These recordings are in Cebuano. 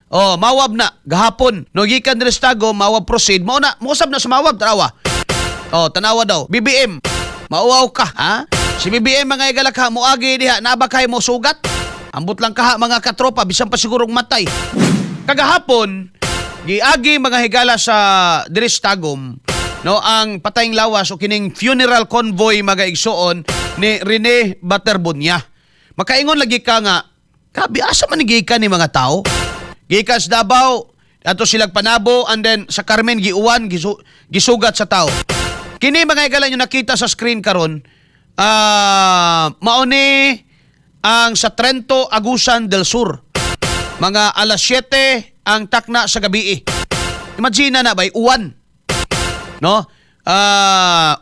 Oh, Mawab na gahapon. No, gikan diri sa Tagum, Mawab proceed. Mao na, mousab na sa Mawab, tanawa. Oh, tanawa daw. BBM. Mauaw ka, ha? Si BBM, mga higala ka, muagi diha, naa ba kay mo sugat? Ambot lang kaha, mga katropa, bisan pa sigurong matay. Kagahapon, giagi, mga higala, sa diri sa Tagum, no, ang patayng lawas o kining funeral convoy, mga igsuon, ni Rene Baterbonia. Makaingon lagi ka nga, kabi asa man ni gikan ni mga tao? Gikan sa Davao, ato silag Panabo, and then sa Carmen giuwan, gisugat sa tao. Kini, mga higala, nyo nakita sa screen karon, mao ni ang sa Trento, Agusan del Sur. Mga alas 7 ang takna sa gabi. Imagine na bay uwan. No?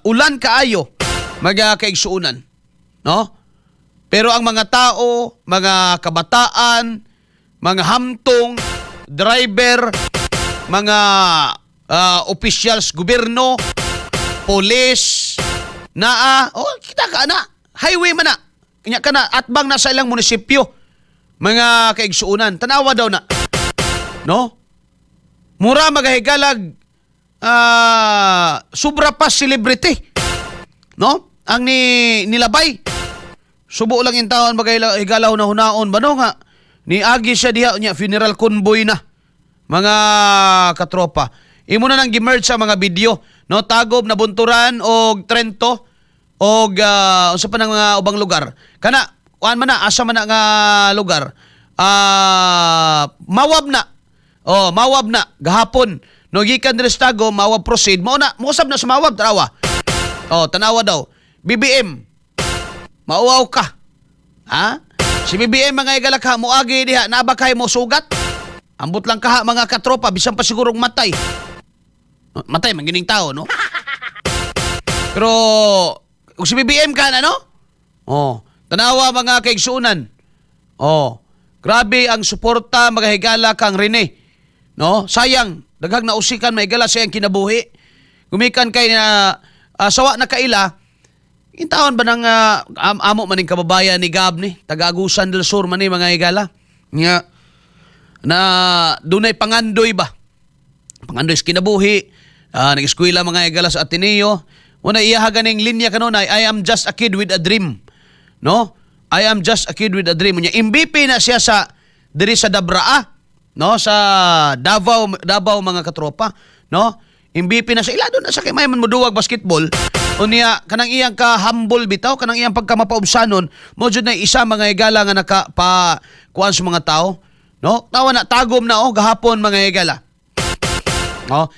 Ulan kaayo, mga kaigsuunan. No? Pero ang mga tao, mga kabataan, mga hamtong, driver, mga officials gobyerno, police, naa, oh, kita ka na, highway man na. Kanya ka na, atbang na sa ilang munisipyo. Mga kaigsuunan, tanawa daw na. No? Mura magahigalag sobra pa celebrity. No? Ang ni nilabay. Subo lang yung taon bagay higalaw na hunaon ba no nga ni agi siya diha niya funeral convoy na, mga katropa. Imo na nang gimerge sa mga video, no, Tagob, Nabunturan og Trento og unsa pa nang mga ubang lugar. Kana kuan man na, asa man na nga lugar? Mawab na. Oh, Mawab na gahapon. No, gikan diri sa Tagum, Mawab proceed. Mao na, mousab na sa Mawab, tanawa. Oh, tanawa daw. BBM. Mauaw ka. Ha? Si BBM, mga higala ka, muagi diha, naa ba kay mo sugat? Ambot lang kaha, mga katropa, bisan pa sigurong matay. Matay, mangining tao, no? Pero, kung si BBM ka na, no? Oh, tanawa, mga kaigsuunan. Oh, grabe ang suporta, mga higala, kang Rene. No? Sayang, daghang nausikan, mga higala, sa iyang kinabuhi. Gumikan kay na sawa na kaila, intaon ba ng amo maning kababayan ni Gab ni, taga Agusan del Sur man ni, mga higala. Nga na dunay pangandoy ba? Pangandoy sa kinabuhi, nag-eskwela, mga higala, sa Ateneo. Una iya ganing linya kanunay, "I am just a kid with a dream." No? "I am just a kid with a dream." Unya MVP na siya sa diri sa Dabraa, no? Sa Davao, Davao, mga katropa, no? MVP na siya. Ilado na sa kay may man moduwag basketball. Unya kanang iyang ka humble bitaw, kanang iyang pagkamapaubsanon, mo jud na isa, mga higala, nga naka pa kuan sa mga tao, no? Tawa na Tagum na oh gahapon, mga higala. No?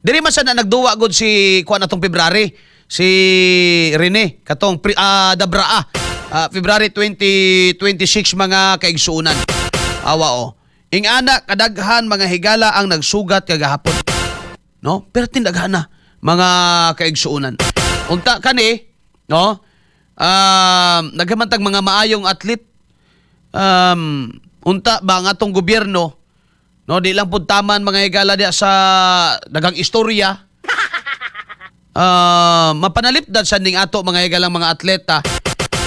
Diri man sa na nagduwa gud si kuan atong February, si Rene katong Dabraa. February 2026, mga kaigsuonan. Awa oh. Ingana kadaghan, mga higala, ang nagsugat kagahapon. No? Pero tindaghan na, mga kaigsuonan. Unta kani, no? Naghamantag mga maayong athlete. Unta ba ang atong gobyerno, no, di lang pud taman, mga higala, diya sa daghang istorya. Mapanalipdan sa ning ato, mga higalang mga atleta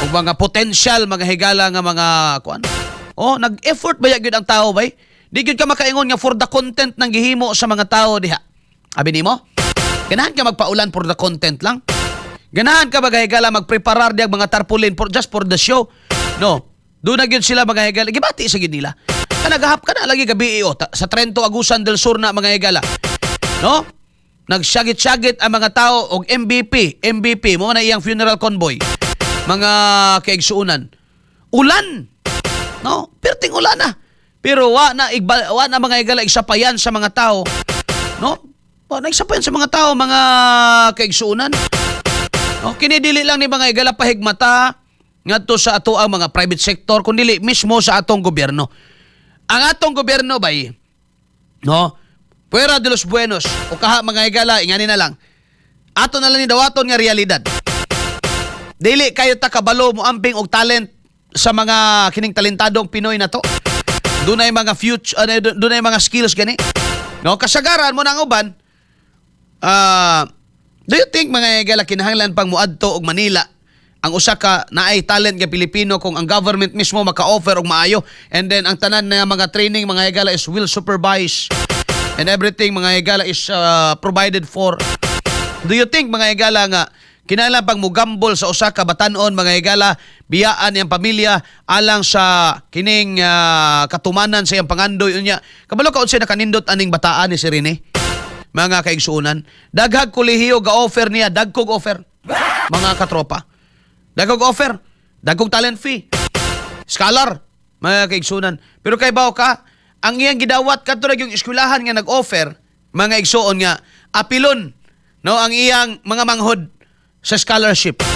o mga potential, mga higala, nga mga kuan. Oh, nag-effort ba gyud ang tao bay? Di gyud ka makaingon nga for the content nang gihimo sa mga tao diha. Abi nimo? Ganahan ka magpaulan for the content lang? Ganahan ka, mga higala, magpreparar diag mga tarpaulin for just for the show? No. Doon na gyud sila, mga higala. Gibati sa gyud nila. Kanagahap ka na lagi gabi oh, sa Trento, Agusan del Sur na, mga higala. No? Nagsyagit-syagit ang mga tao og MVP, MVP mo na iyang funeral convoy. Mga kaigsuunan. Ulan. No? Perting ulan na. Pero wa na, mga higala, igsapayan sa mga tao. No? Wa na igsapayan sa mga tao, mga kaigsuunan. No, kini dili lang ni, mga higala, pahigmata ngadto sa ato ang mga private sector kundi mismo sa atong gobyerno. Ang atong gobyerno bay, no? Puwera de los buenos o kaha, mga higala, ingani na lang. Ato na lang ni dawaton nga realidad. Dili kayo ta kabalo mo amping og talent sa mga kining talentadong Pinoy na to. Dunay mga future, ano, dunay mga skills gani. No, kasagaran mo nang uban. Do you think, mga higala, kinahanglan pang muadto og Manila ang Ang usa ka naay talent nga Pilipino kung ang government mismo maka-offer og maayo and then ang tanan na mga training, mga higala, is will supervise and everything, mga higala, is provided for. Do you think, mga higala, nga kinahanglan pang mugambol sa usa ka batanon, mga higala, biyaan iyang pamilya alang sa kining katumanan sa iyang pangandoy? Unya kabalo ka unsay nakanindot aning bataan ni si Rene, mga kaigsuonan? Daghag kolehiyo ga-offer niya, dagkog offer, mga katropa, dagkog offer, dagkog talent fee, scholar, mga kaigsuonan. Pero kay bawo ka, ang iyang gidawat kadto ra yung eskwelahan nga nag-offer, mga igsuon, nga apilon, no, ang iyang mga manghod sa scholarship,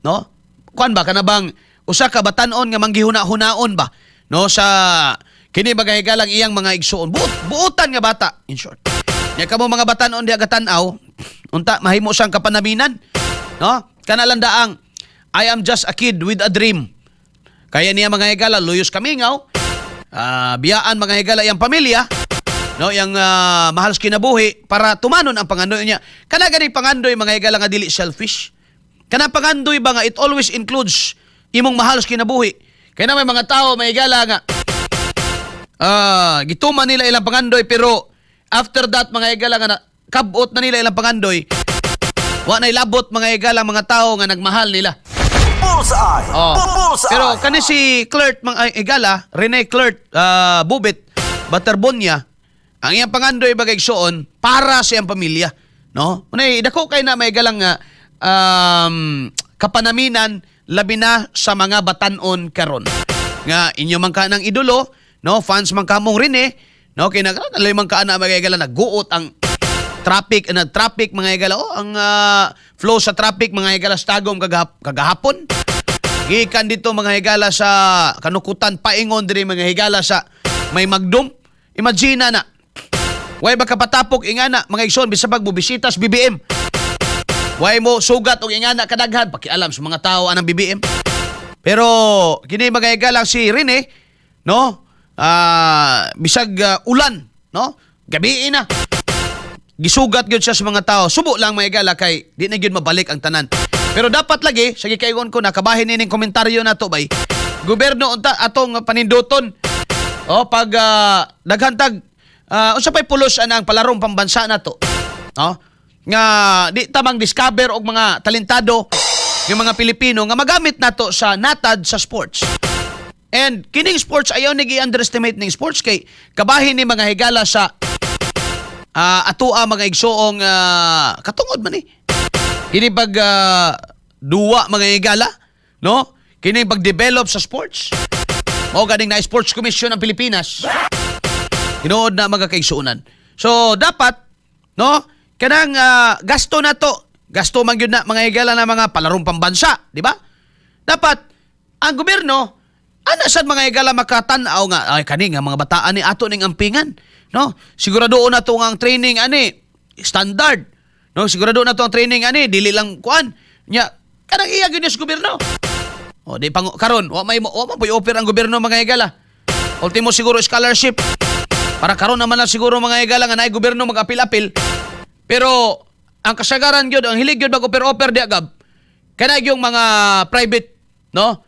no? Kuan ba, kana bang usa ka batan-on nga manggihuna-hunaon ba, no, sa kini mga higalang iyang mga igsuon? Buutan nga bata, in short. Nya kamo mga batan-on diha gatan-aw, unta mahimo siyang kapanaminan, no? Kana lang daang "I am just a kid with a dream." Kaya niya, mga higala, luyos kamingaw, biyaan, mga higala, iyang pamilya, no, yang mahal sa kinabuhi para tumanon ang pangandoy niya. Kana ganing pangandoy, mga higala, nga dili selfish. Kana pangandoy ba nga it always includes imong mahal sa kinabuhi. Kaya na may mga tao, mga higala, nga gituman nila ilang pangandoy, pero after that, mga higala, nga kabot na nila ilang pangandoy, wa na ilabot, mga higala, mga tao nga nagmahal nila. Bullseye! Oh. Bullseye! Pero kani si Clert, mga higala, Rene Clert Bubit Baterbonia, ang iyang pangandoy, bagay igsuon, para sa iyang pamilya, no? Unay dako kay na may galang nga kapanaminan, labi na sa mga batan-on karon. Nga inyo man ka ng idolo, no? Fans man kamong Rene, no? Kay nag man ka na, mga higala, nagguot ang traffic na traffic, mga higala, oh, ang flow sa traffic, mga higala, sa Tagum kagahapon. Gikan dito, mga higala, sa Kanukutan paingon diri, mga higala, sa may Magdum. Imagine na. Way ba kapatapok ingana, mga igsoon, bisag pag mobisita sa BBM. Way mo sugat og ingana kadaghan pakialam sa mga tao anang BBM. Pero kini, mga higala, si Rene, no? Bisag ulan, no? Gabi na. Gisugat gyud siya sa mga tao. Subo lang, mga higala, kay di na gyud mabalik ang tanan. Pero dapat lagi, sa gikaingon ko, nakabahin ining komentaryo nato bay. Gobyerno unta atong paninduton. Oh, pag daghantag unsa pay pulos anang palarong pambansa nato. No? Nga di tamang discover og mga talentado ng mga Pilipino nga magamit nato sa natad sa sports. And kining sports, ayaw ni gi-underestimate ning sports kay kabahin ni, mga higala, sa atoa, mga igsoong, katungod man ni. Kini pag duwa, mga higala, no? Kini pag-develop sa sports. Mao ganing na Sports Commission ng Pilipinas. Tinuod na, mga kaigsuonan. So dapat, no, kanang gasto na to, gasto man gyud na, mga higala, na mga palarong pambansa, di ba? Dapat ang gobyerno ana sad, mga higala, makatan-aw nga ay kani nga mga bataan ni ato ning ampingan, no? Sigurado na to nga ang training ani standard. No, sigurado na to ang training ani dili lang kuan. Nya kanang iya gyud ni sa gobyerno. O di pang karon wa man po'y offer ang gobyerno, mga higala. Ultimo siguro scholarship. Para karon naman lang siguro, mga higala, nga naay gobyerno mag-apil-apil. Pero ang kasagaran gyud, ang hilig gyud mag-offer-offer di agab. Kana yung mga private, no?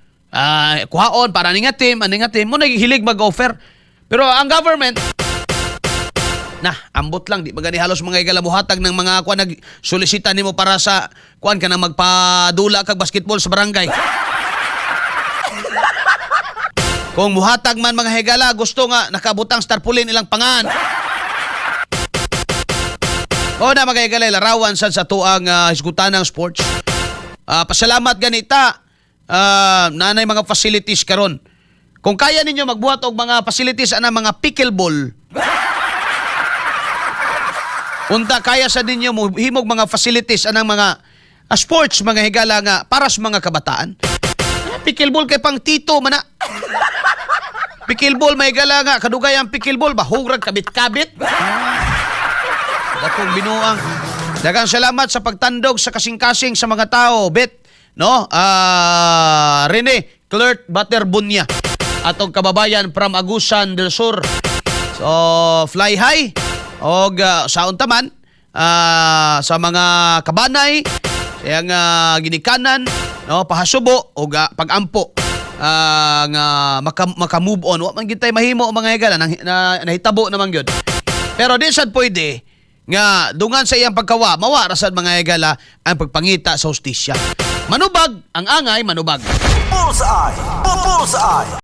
Kuhaon para ani nga team, ani nga team mo hilig mag-offer. Pero ang government na ambot lang, di ba gani halos, mga higala, muhatag ng mga kuan nag solisita nimo para sa kuan ka na magpadula kag basketball sa barangay. Kung muhatag man, mga higala, gusto nga nakabutang starpulin ilang pangan. O na, mga higala, larawan sad sa tuang hisgutan ng sports. Pasalamat ganita nanay mga facilities karon. Kung kaya ninyo magbuhat og mga facilities ana mga pickleball. Unta kaya sa ninyo mo himog mga facilities anang mga sports, mga higala, nga para sa mga kabataan. Pickleball kay pang tito man na. Pickleball may gala nga kadugay ang pickleball ba hugrag kabit-kabit. Dakong binuang. Daghang salamat sa pagtandog sa kasing-kasing sa mga tao. Bet, no? Rene Clert Baterbunya. Atong kababayan from Agusan del Sur. So, fly high. Og sa untaman sa mga kabanay, sa iyang ginikanan, No, pahasubo o ga, pagampo nga maka move on. Wa man gid tay mahimo, mga higala, nahitabo naman gyud. Pero di sad pwede nga dungan sa iyang pagkawa, mawa ra sad, mga higala, ang pagpangita sa hustisya. Manubag ang angay manubag. Bullseye! Bullseye!